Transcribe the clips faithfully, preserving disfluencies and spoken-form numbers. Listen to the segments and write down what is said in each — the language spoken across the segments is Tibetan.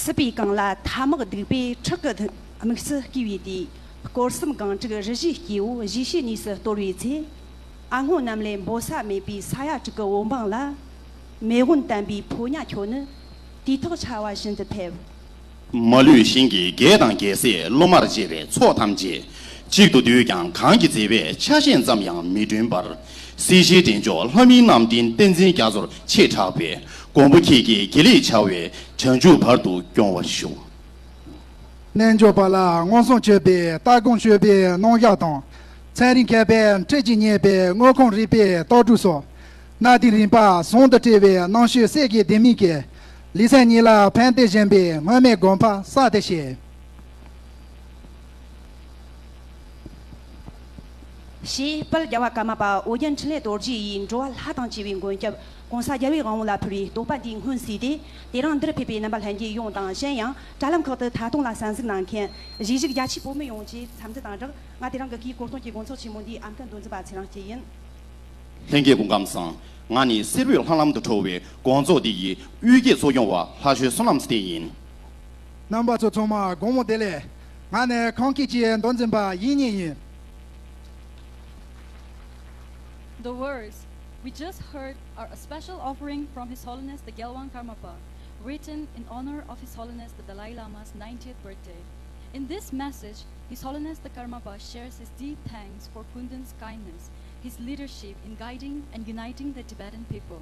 སྲིད་པའི་གངས་ལ་ཐ་མག་སྡིག་པའི་ཁྲག་གི་དམིགས་སུ་བསྐུས་པའི་དུས། སྐོར་གསུམ་གང་དྲུག་རི་བཞིའི་སྐྱེ་བོ་གཞིས་བྱེས་གཉིས་སུ་གཏོར་བའི་ཚེ། ཨ་སྔོན་གནམ་ལས་འབོད་ས་མེད་པའི་ས་ཡ་དྲུག་གི་འོད་འབར་ལ། མེ་དབོན་དམ་པའི་ཕོ་ཉ་ཁྱོད་ནི་དུས་ཐོག་ཆར་པ་བཞིན་དུ་ཕེབས། མ་ལུས་ཞིང་གི་རྒྱལ་དང་རྒྱལ་སྲས་སློབ་མར་བཅས་པའི་ཚོགས་ཐམས་ཅད་གཅིག་ཏུ་བསྡུས་ཀྱང་གང་གི་མཛད་པའི་ཆ་ཤས་ཙམ་ཡང་མི་བསྐྲུན་པར། སྲིད་ཞིའི་འདྲེན་མཆོག་ལྷ་མིའི་རྣམ་འདྲེན་བསྟན་འཛིན་རྒྱ་མཚོར་ཆེད་གྲགས་པའི་མགོན་པོ་ཁྱེད་ཀྱི་དགེ་ལེགས་བྱ་བའི་བྱང་ཆུབ་བར་དུ་སྐྱོང་བར་ཞུ། རྣལ་འབྱོར་པ་ལ་མངོན་སུམ་སྤྱོད་པའི་ལྟ་སྒོམ་སྤྱོད་པའི་རྣམ་གཞག་དང་། ཚན་རིག་མཁས་པས་འཕྲུལ་གྱིས་བརྙེས་པའི་དངོས་ཁམས་རིག་པའི་རྟགས་སྒྲོས་སོགས། གནའ་དེང་རིམ་པ་ཟུང་དུ་འབྲེལ་བའི་རྣམ་དཔྱོད་གསེར་གྱི་ལྡེ་མིག་གིས། ལེ་ཚན་གཉིས་ལ་ཕན་བདེ་བཞིན་པའི་སྔོན་མའི་དགོངས་པ་གསལ་དུ་བྱས། ཞེས་དཔལ་རྒྱལ་བ་ཀརྨ་པ་ཨོ་རྒྱན་འཕྲིན་ལས་རྡོ་རྗེ་ཡིས་འགྲོ་བ་ལྷ་དང་བཅས་པའི་མགོན་སྐྱབས་གོང་ས་རྒྱལ་བའི་དབང་པོ་ལ་ཕུལ་བའི་བསྟོད་པ་འདིའི་སྔོན་གསུས་ཏེ། དེ་རིང་འདིར་ཕེབས་པའི་རྣམ་པ་ལྷན་རྒྱས་ཡོངས་དང་། གཞན་ཡང་དྲ་ལམ་ཁག་ཏུ་ཐད་གཏོང་ལ་གསན་གཟིགས་གནང་མཁན་གཞིས་བཞུགས་རྒྱ་ཆེའི་བོད་མི་ཡོངས་ཀྱི་འཚམས་འདྲི་དང་སྦྲགས། ང་དེ་རིང་གི་གུས་སྐོར་སྟོན་གྱི་དགོངས་ཚུལ་ཆེན་མོ་འདི་ཨམ་མཁན་མདོ་འཛིན་པ་ཚེ་རིང་སྐྱིད་ཡིན། ལྷན་རྒྱས་སྐུ་ཁམས་བཟང་། ང་ནི་གསེར་འོད་ལྷང་ལྷང་དུ་འཕྲོ་བའི་དགོང་ཚོགས་འདི་ཡི་དབུས་སྐད་ཚུར་སྐྱོང་བ་ལྷ་ཆོས་བསོད་ནམས་བསྟན་ཡིན། རྣམ་པ་ཚོ་ཚང་མ་དགོང་མོ་བདེ་ལེགས། ང་ནི་ཁམས་སྐད་ཀྱི་མདོ་འཛིན་པ་ཡིན་ཉེ་ཡིན། The words we just heard are a special offering from His Holiness the Gyalwang Karmapa, written in honor of His Holiness the Dalai Lama's ninetieth birthday. In this message, His Holiness the Karmapa shares his deep thanks for Kunden's kindness, his leadership in guiding and uniting the Tibetan people,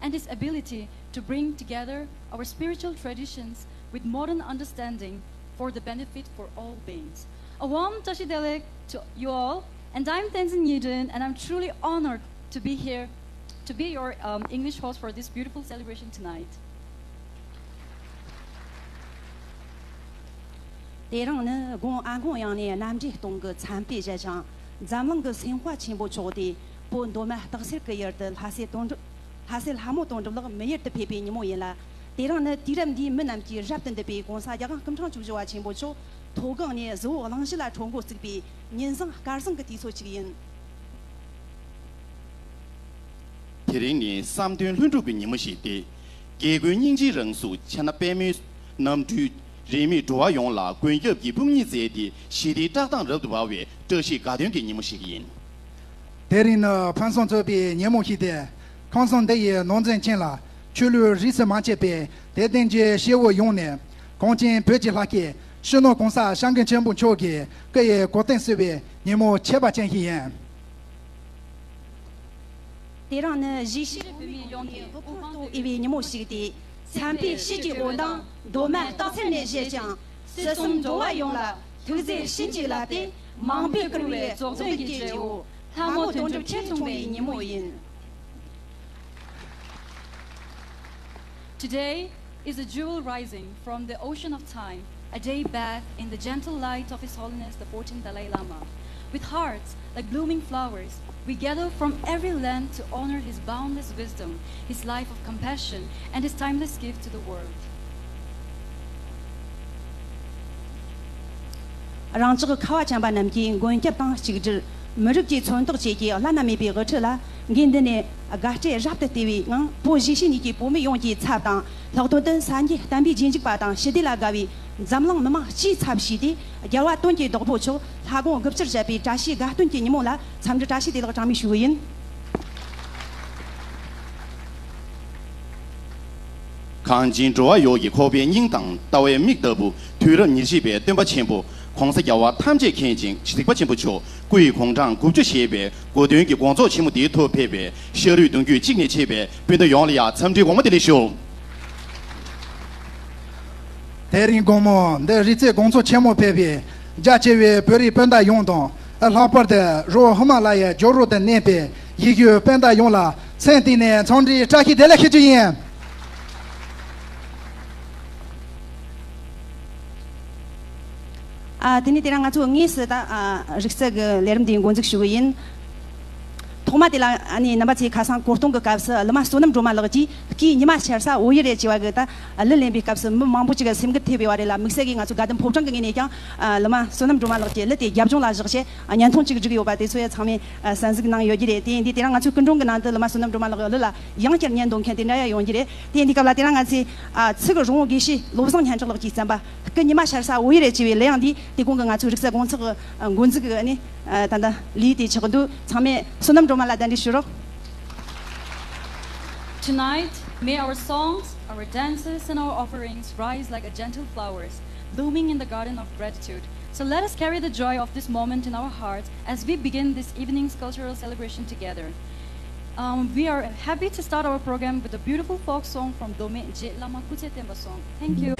and his ability to bring together our spiritual traditions with modern understanding for the benefit for all beings. A warm tashi delek to you all, and I'm Tenzin Yidun, and I'm truly honored to be here, to be your um, English host for this beautiful celebration tonight. དེ་རིང་ནི་དགོང་ཨ་དགོང་ཡང་ནས་རྣམ་འདྲེན་སྟོང་གི་མཚན་དཔེ་བཞད་ཅིང་། འཛམ་གླིང་གི་སེམས་དཔའ་ཆེན་པོ་མཆོག་དེ་བོད་མདོ་སྨད་སྟག་འཚེར་གྱི་ཡུལ་དུ་ལྷ་སྲས་དོན་གྲུབ། ལྷ་སྲས་ལྷ་མོ་དོན་གྲུབ་ལགས་མི་ཡུལ་དུ་ཕེབས་པའི་ཉིན་མོ་ཡིན་ལ། དེ་རིང་ནི་དུས་རབས་འདིའི་མི་རྣམས་ཀྱི་རབ་ཏུ་འདུན་པའི་༸གོང་ས་༸རྒྱལ་དབང་སྐུ་ཕྲེང་བཅུ་བཞི་པ་ཆེན་པོ་མཆོག་མཐོ་སྒང་ནས་གཟི་འོད་གླིང་བཞི་ལ་འཕྲོ་མགོ་བཙུགས་པའི་ཉིན་བཟང་སྐར་བཟང་གི་དུས་ཚོད་ཅིག་ཡིན། དེ་རིང་ནི་བསམ་དོན་ལྷུན་གྲུབ་ཀྱི་ཉིན་མོ་ཞིག་སྟེ། རྒྱལ་ཀུན་སྙིང་རྗེའི་རང་གཟུགས་ཕྱག་ན་པདྨོའི་རྣམ་སྤྲུལ་རིས་མེད་འགྲོ་བ་ཡོངས་ལ་མགོན་སྐྱབས་ཀྱི་དཔུང་གཉེན་མཛད་དེ་ཞི་བདེའི་བཀྲག་མདངས་རབ་ཏུ་འབར་བའི་བཀྲ་ཤིས་དགའ་སྟོན་གྱི་ཉིན་མོ་ཞིག་ཡིན། དེ་རིང་ནི་ཕུན་སུམ་ཚོགས་པའི་ཉིན་མོ་ཞིག་སྟེ། ཁམས་གསུམ་འདི་ཡི་ནོར་འཛིན་ཅན་ལ་ཆོས་ལུགས་རིས་སུ་མ་ཆད་པའི་དད་ལྡན་གྱི་སྐྱེ་བོ་ཡོངས་ནས་གངས་ཅན་བོད་ཀྱི་ལྷ་སྐལ་སྤྱི་ནོར་༸གོང་ས་༸སྐྱབས་མགོན་ཆེན་པོ་མཆོག་གི་སྐུ་ཡི་གོ་སྟོན་གསོལ་བའི་ཉིན་མོ་ཁྱད་པར་ཅན་ཞིག་ཡིན། དེ་རིང་ནི་གཞིས་བྱེས་བོད་མི་ཡོངས་ཀྱི་དབུ་འཕང་མཐོ་དབུས་པའི་ཉིན་མོ་ཞིག་སྟེ། མཚན་དཔེ་ཕྱི་གྱི་འོད་མདངས་མདོ་སྨད་སྟག་འཚེར་ནས་བཞད་ཅིང་། སྲིད་གསུམ་འགྲོ་བ་ཡོངས་ལ་ཐུགས་རྗེ་བྱིན་གྱིས་བརླབས་ཏེ། མང་པོས་བསྐུལ་བའི་རྫོགས་ལྡན་གྱི་རྒྱལ་པོ་ལྷ་མོ་དོན་གྲུབ་ཁྱེད་འཁྲུངས་པའི་ཉིན་མོ་ཡིན། Today is a jewel rising from the ocean of time, a day bathed in the gentle light of His Holiness the fourteenth Dalai Lama. With hearts like blooming flowers, we gather from every land to honor his boundless wisdom, his life of compassion, and his timeless gift to the world. རང་ཅག་ཁ་བ་ཅན་པ་རྣམས་ཀྱིས་མགོན་སྐྱབས་དང་གཅིག་སྒྲིལ། མི་རིགས་ཀྱི་མཚོན་རྟགས་བཅས་ཀྱི་བླ་ན་མེད་པའི་དབུ་ཁྲིད་ལ། འགན་འདི་ནས་དགའ་སྤྲོ་རབ་ཏུ་བརྟས་པའི་ངང་། བོད་གཞིས་བྱེས་གཉིས་ཀྱི་བོད་མི་ཡོངས་ཀྱི་ཚབ་དང་། ལྷག་དོན་དུ་སངས་རྒྱས་བསྟན་པའི་རྗེས་འཇུག་པ་དང་ཞི་བདེ་ལ་དགའ་བའི་འཛམ་གླིང་མི་མང་སྤྱིའི་ཚབ་ཞུས་ཏེ། རྒྱལ་བ་དོན་གྱི་བདག་པོ་མཆོག་ལྷ་དགོངས་དགུ་བཅུར་བཞད་པའི་བཀྲ་ཤིས་དགའ་སྟོན་གྱི་ཉིན་མོ་ལ་འཚམས་འདྲི་བཀྲ་ཤིས་བདེ་ལེགས་གྲངས་མེད་ཞུ་གི་ཡིན། གངས་ཅན་འགྲོ་བ་ཡོངས་ཀྱི་ཁོག་པའི་སྙིང་དང་ལྟ་བའི་མིག་ལྟ་བུ། དུས་རབས་ཉེར་གཅིག་པའི་སྟོན་པ་ཆེན་པོ་༸གོང་ས་༸རྒྱལ་བ་ཐམས་ཅད་མཁྱེན་ཅིང་གཟིགས་པ་ཆེན་པོ་མཆོག་སྐུ་ཡི་དགུང་གྲངས་དགུ་བཅུ་བཞེས་པའི་གོ་སྟོན་གྱི་དགོང་ཚོགས་ཆེན་མོ་འདིའི་ཐོག་ཕེབས་པའི་ཤ་རུས་གདུང་རྒྱུད་གཅིག་ནས་མཆེད་པའི་སྤུན་ཟླ་ཡོངས་ལ་ཡང་འཚམས་འདྲིའི་དགོང་མོ་བདེ་ལེགས་ཞུ། དེ་རིང་དགོང་མོ་འདི་རིག་རྩལ་དགོང་ཚོགས་ཆེན་མོ་ཕེབས་པའི་རྒྱ་ཆེ་བའི་བོད་རིགས་སྤུན་ཟླ་ཡོངས་དང་། ལྷག་པར་དུ་རི་བོ་ཧི་མ་ལ་ཡའི་རྒྱབ་རོལ་དུ་གནས་པའི་ཡིད་སྐྱོ་སྤུན་ཟླ་ཡོངས་ལ་སེམས་གཏིང་ནས་འཚམས་འདྲིའི་བཀྲ་ཤིས་བདེ་ལེགས་ཞུ་རྒྱུ་ཡིན། ཨ། དེ་ནས་དེ་རིང་ང་ཚོ་དངོས་སུ་ད་ཨ་རིག་རྩལ་གྱི་ལས་རིམ་འདི་འགོ་འཛུགས་ཞུ་གི་ཡིན། ཐོག་མ་དེ་ལ་ཨ་ནི་རྣམ་པ་ཚོས་ཁ་སང་གོ་སྟོན་གྱི་སྐབས་སུ་གླུ་མ་བསོད་ནམས་སྒྲོལ་མ་ལགས་ཀྱིས་སྐུའི་ཉི་མ་ཤར་ས་བོད་ཡུལ་རེད་ཅེས་པ་གི་ད་གླུ་ལེན་པའི་སྐབས་སུ་མི་མང་པོ་ཅིག་གི་སེམས་འགུལ་ཐེབས་པ་རེད་ལ། དམིགས་བསལ་གྱིས་ང་ཚོ་དགའ་ལྡན་ཕོ་བྲང་གི་ངོས་ནས་ཀྱང་གླུ་མ་བསོད་ནམས་སྒྲོལ་མ་ལགས་ཀྱི་གླུ་དེ་རྒྱབ་ལྗོངས་ལ་བཞག་བྱས་བརྙན་ཐུང་ཅིག་བསྒྲིགས་ཡོད་པ་དེ་ཚོ་ཡང་ཚང་མས་གསན་གཟིགས་གནང་ཡོད་ཀྱི་རེད། དེ་ཡིན་དུས་དེ་རིང་ང་ཚོའི་སྐུ་མགྲོན་གྱི་ནང་དུ་གླུ་མ་བསོད་ནམས་སྒྲོལ་མ་ལགས་གླུ་ལ་ཡང་བསྐྱར་བརྙན་འདོན་མཁན་དེ་འདྲ་ཡང་ཡོང་གི་རེད། དེ་ཡིན་དུས་སྐབས་ལ་དེ་རིང་ང་ཚོས་ཚིག་གི་རོང་བོ་དགེ་བཤེས་བློ་བཟང་སྙན་གྲགས་ལགས་ཀྱིས་བརྩམས་པ། སྐུ་ཉི་མ་ཤར་ས་བོད་ཡུལ་རེད་ཅེས་པའི་གླུ་དབྱངས་འདི་དེ་གོང་གི་ང་ཚོའི་རིག་རྩལ་སྐོང་ཚོགས་ཀྱི་འགོ་འཛུགས་ཀྱི་ནི་ད་ལྟ་ལས་དེ་ཆགས་འདུག་ཚང་མས་བསོད་ནམས་སྒྲོལ་མ་ལ་གདན་འདྲེན་ཞུ་རོགས། Tonight, may our songs, our dances, and our offerings rise like a gentle flowers blooming in the garden of gratitude. So let us carry the joy of this moment in our hearts as we begin this evening's cultural celebration together. Um, we are happy to start our program with a beautiful folk song from Dome Je Lama Kutse Temba song. Thank you.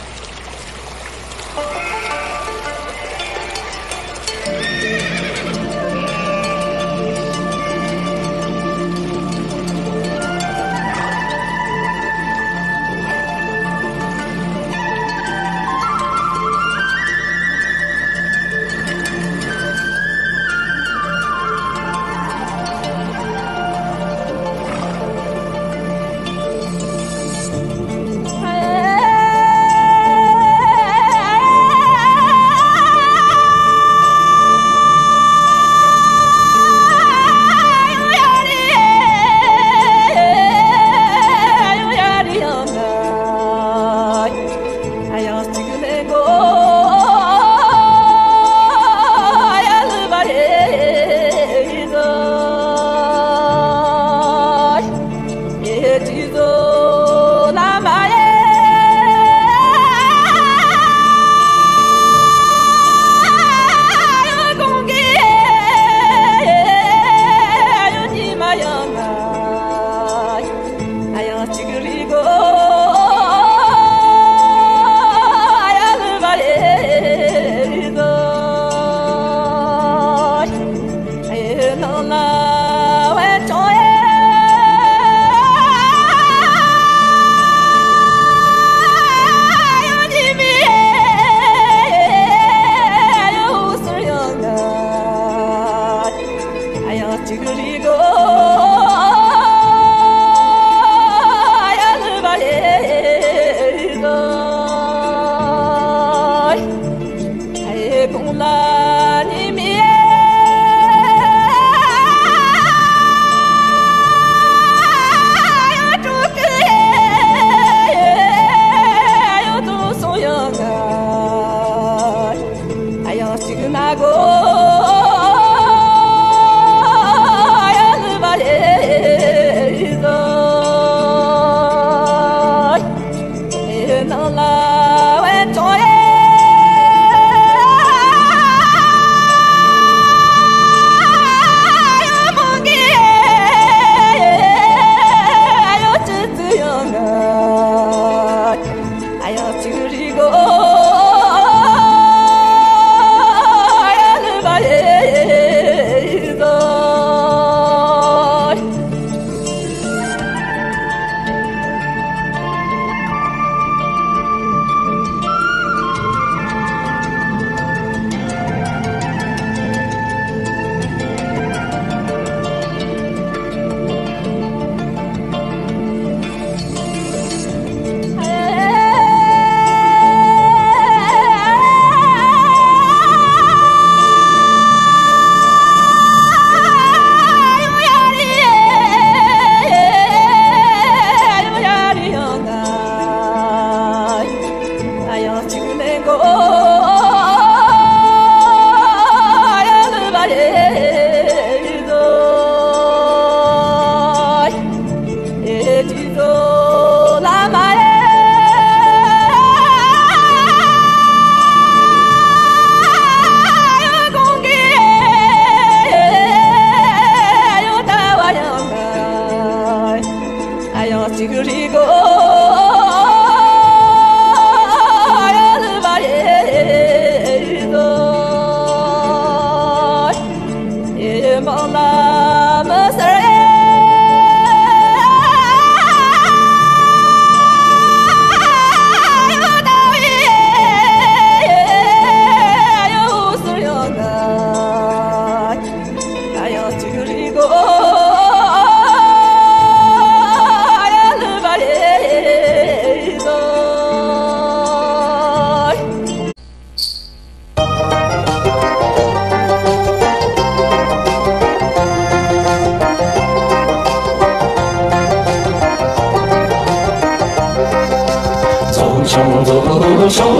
ཆོག་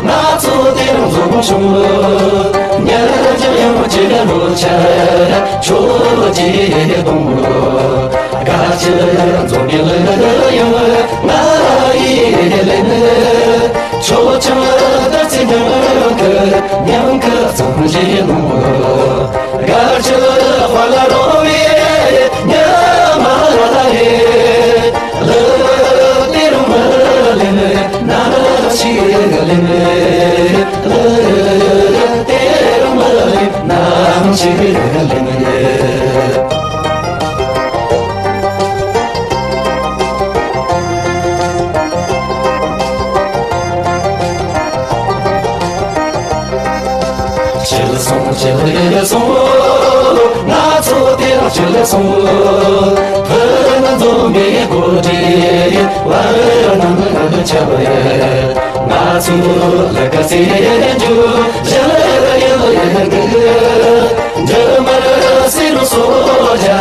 ང་ཚོ་དེ་རང་འཛོམས་ཆོག་ཉ་རྒྱ་ཡང་ཅི་ལོ་ཆ་ཆོག་ཅེས་གཏོང་། དགའ་ཆེ་འཛོམས་ཡིན་ལ་ཡང་ང་ཡི་ལེ་ནི་ཆོག་ཆང་ད་ཚེ་ཉང་གི་ཉང་གི་གཙང་བཞེས་ནོ། དགའ་ཆེ་དཔའ་ལ་རོ་བའི་ཉ་མ་ལ་ཡེ། ལ་དེ་རུ་མ་ལེ་ནི་ན་ཞིག་ལེ་ནི། ལ་དེ་རུ་མ་ལེ་ན་ཞིག་ལེ་ནི། ཕྱིར་སོང་ཕྱིར་སོང་། ང་ཚོ་དེ་རང་ཕྱིར་སོང་། བོད་ནང་འཛོམས་པའི་གོ་སྒྲིག་བར་སྣང་ཆགས། ང་ཚོ་ལ་ཀ་སེ་འཇུ་ཞལ་ཡལ་ཡལ་འདུག་འཇུ་མར་སེ་རུ་སོ་བརྒྱ་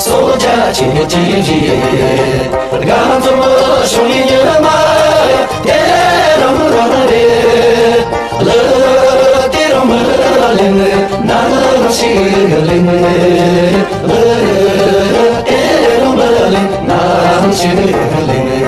སོ་བརྒྱ་ཆེ་ཆེ་རེད། རྒན་འཛོམས་ཤོག་ཡིན་ཉི་མ་དེ་རང་རང་རེད། ལ་དེ་རུ་མ་ལེ་ནི་ན་ཞིག་ལེ་ནི། ལ་དེ་རུ་མ་ལེ་ན་ཞིག་ལེ་ནི།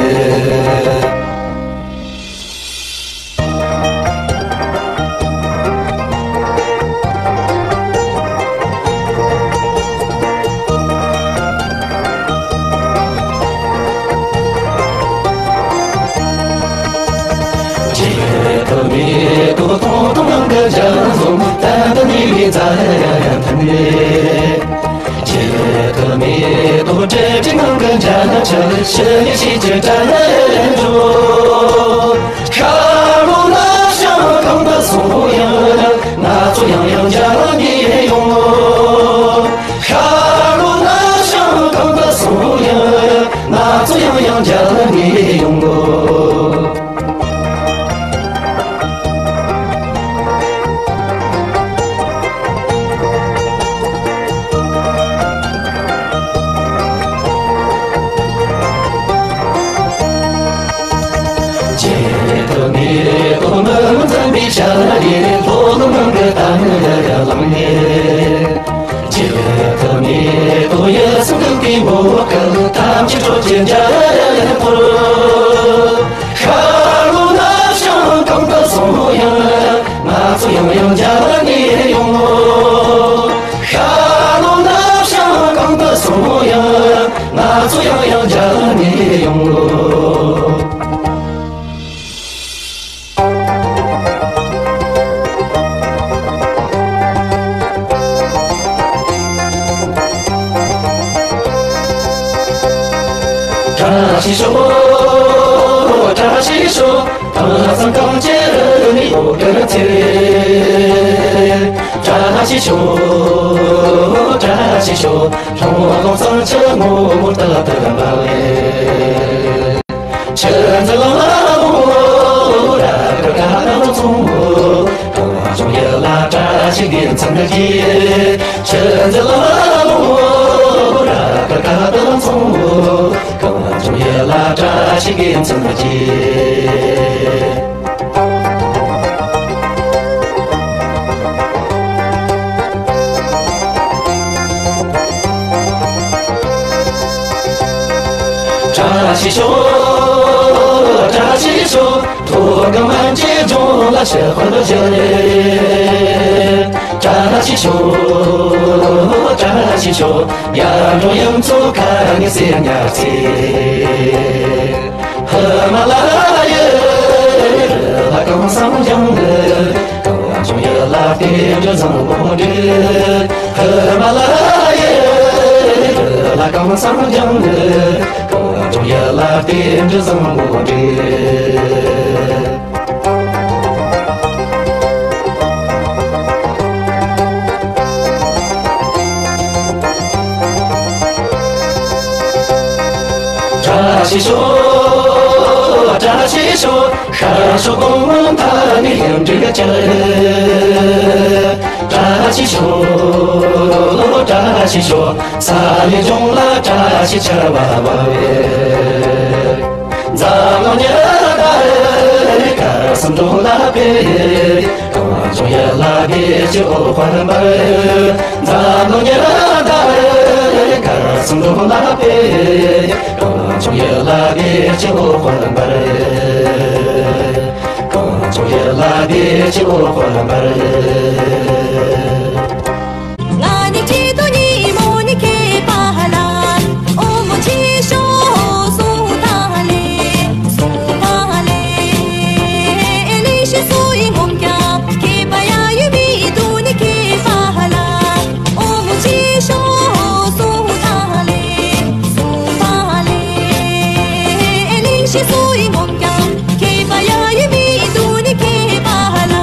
ང་ཚོ་ཡང་ཡང་མཇལ་ནི་ཡོང་། ཤར་ལྷོ་ནུབ་བྱང་གང་དུ་སོང་ཡང་། ང་ཚོ་ཡང་ཡང་མཇལ་ནི་ཡོང་། ཆེད་དུ་ངེས་དོ་མི་མི་འཛིན་པའི་ཆ་ནས་ལྷོ་ནུབ་ནང་གི་ད་ནི་ལངས་ནས། ཆེད་དུ་ངེས་དོ་ཡ་སུ་གི་གི་མོ་གི་ཐམས་ཅད་སྤྲོ་ཆེན་འཇའ་ཡ་ཡ་འཁོར། ཤར་ལྷོ་ནུབ་བྱང་གང་དུ་སོང་ཡང་། ང་ཚོ་ཡང་ཡང་མཇལ་ནི་ཡོང་། ཤར་ལྷོ་ནུབ་བྱང་གང་དུ་སོང་ཡང་། ང་ཚོ་ཡང་ཡང་མཇལ་ནི་ཡོང་། བཀྲ་ཤིས་ཤོག་བཀྲ་ཤིས་ཤོག་ད་སང་གང་ཅི་རུ་ནི་འོ་གར་ཚེ། བཀྲ་ཤིས་ཤོག་བཀྲ་ཤིས་ཤོག་ལྷོ་ལྷོ་གཙང་ཆུ་ངོ་མོ་ཏག་ཏག་མ་ལེ། ཆུ་འཛིན་ལ་ལོ་ར་ཀ་ཀ་ན་ཚོང་ངོ་གང་བྱུང་ཡ་ལ་བཀྲ་ཤིས་དགེ་མཚན་གྱི། ཆུ་འཛིན་ལ་ལོ་ར་ཀ་ཀ་ན་ཚོང་ངོ་གང་བྱུང་ཡ་ལ་བཀྲ་ཤིས་དགེ་མཚན་གྱི། བཀྲ་ཤིས་ཤོག་བཀྲ་ཤིས་ཤོག་ཐོག་གི་མན་ཆད་ལྗོངས་ལ་ཕྱི་དཔལ་བཞད། བཀྲ་ཤིས་ཤོག་བཀྲ་ཤིས་ཤོག་ཡར་འགྲོ་ཡུམ་མཚོ་ཁ་ནས་སེར་ཉ་ཚེ། ཧི་མ་ལ་ཡའི་རི་ལ་གང་སང་ཡང་། གང་བྱུང་ཡུལ་ལ་རྟེན་འབྲེལ་བཟང་པོ་འདྲ། ཧི་མ་ལ་ཡའི་རི་ལ་གང་སང་ཡང་། གང་བྱུང་ཡུལ་ལ་རྟེན་འབྲེལ་བཟང་པོ་འདྲ། བཀྲ་ཤིས་ཤོག་བཀྲ་ཤིས་ཤོག་ཤར་ཕྱོགས་གོང་མ་མཐའ་ནས་ཡང་འགྲིག་ཅིག་བཀྲ་ཤིས་ཤོག་བཀྲ་ཤིས་ཤོག་ས་ལེ་ལྗོངས་ལ་བཀྲ་ཤིས་ཆར་བ་བབས། འཛམ་གླིང་ཉི་ཟླ་ གསུམ་འགྲོ་ལ་ཕེབས། གངས་ལྗོངས་ཡུལ་ལ་བདེ་སྐྱིད་འོད་དཔག་པར། འཛམ་གླིང་ཉི་ཟླ་ལྟར་དགའ། གསུམ་འགྲོ་ལ་ཕེབས། གངས་ལྗོངས་ཡུལ་ལ་བདེ་སྐྱིད་འོད་དཔག་པར། གངས་ལྗོངས་ཡུལ་ལ་བདེ་སྐྱིད་འོད་དཔག་པར། ང་ནི་སྐྱིད་སྡུག་ཉིན་མོ་ནི་ཁྱད་པར་ལ། འོ་མོ་ཆེ་ཤོག་སུ་ཐང་ལེ། སུ་ཐང་ལེ། ལི་ཤི་སུ་ཡི་ངོམ་ཀྱང་ཁྱད་པར་ཡ་ཡུ་མི་དུ་ནི་ཁྱད་པར་ལ། འོ་མོ་ཆེ་ཤོག་སུ་ཐང་ལེ། སུ་ཐང་ལེ། ལི་ཤི་སུ་ཡི་ངོམ་ཀྱང་ཁྱད་པར་ཡ་ཡུ་མི་དུ་ནི་ཁྱད་པར་ལ།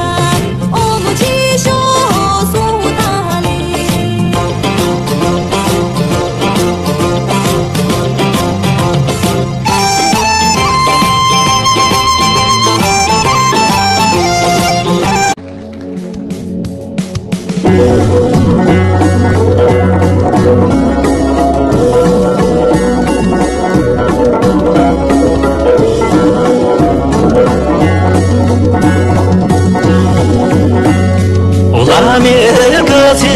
འོ་མོ་ཆེ་ཤོག་སུ་ཐང་ལེ། བླ་མའི་སྐུ་ཚེ་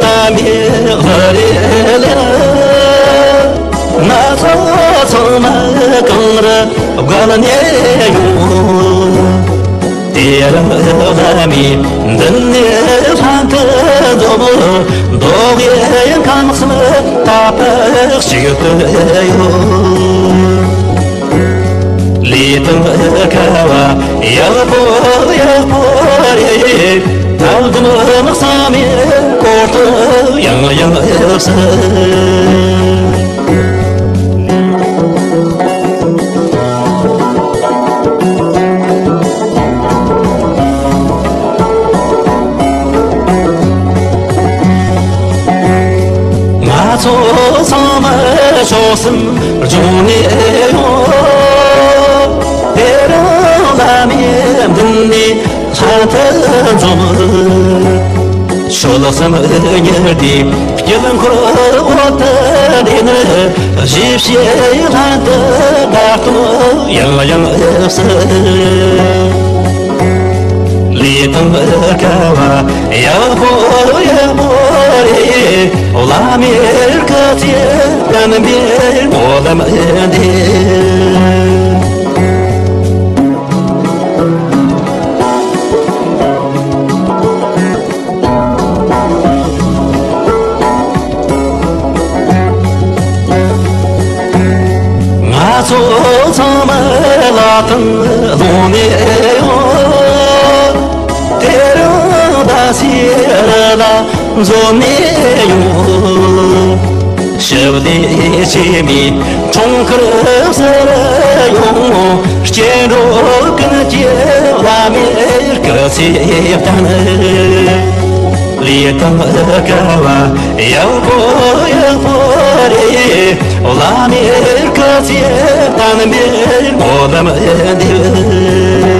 དམ་པའི་བར་ལ། ང་ཚོ་ཚང་མ་གངས་རི་བརྒལ་ནས་ཡོང་། དེ་རིང་བླ་མའི་མདུན་ནས་ལྷན་དུ་འཛོམས། མདོ་དབུས་ཁམས་གསུམ་དག་པ་གཅིག་ཏུ་ཡོད། ལས་དང་སྐལ་བ་ཡག་པོ་ཡག་པོ་རེད། ཐབས་སྡུག་བསམ་མེད་སྐོར་དུ་ཡང་ཡང་སྲིད། ང་ཚོ་ཚང་མ་ཕྱོགས་གསུམ་ལྗོངས་ནས་ཡོང་། དེ་རིང་བླ་མའི་མདུན་ནས་ལྷན་དུ་འཛོམས། ཆོལ་གསུམ་ཉི་ཟླའི་དཀྱིལ་འཁོར་འོག་ཏུ་འདུས་ནས། གཞིས་བྱེས་ལྷན་དུ་བརྡ་གཏོང་ཡང་ཡང་སྲིད། ལས་དང་སྐལ་བ་ཡག་པོ་ཡག་པོ་རེད། བླ་མའི་སྐུ་ཚེ་བརྟན་པའི་སྨོན་ལམ་འདེབས། ང་ཚོ་ཚང་མ་ལ་དང་ལོང་ནས་ཡོང་། དེ་རིང་ད་སི་རི་ལ་འཛོམས་ནས་ཡོང་། ཞི་བདེ་ཆེན་མོའི་འཁྲུངས་སྐར་ཟེར་ཡོང་། སྐྱེ་འགྲོ་ཀུན་གྱི་བླ་མའི་སྐུ་ཚེ་བརྟན། ལས་དང་སྐལ་བ་ཡག་པོ་ཡག་པོ་རེད། བླ་མའི་སྐུ་ཚེ་བརྟན་པའི་སྨོན་ལམ་འདེབས།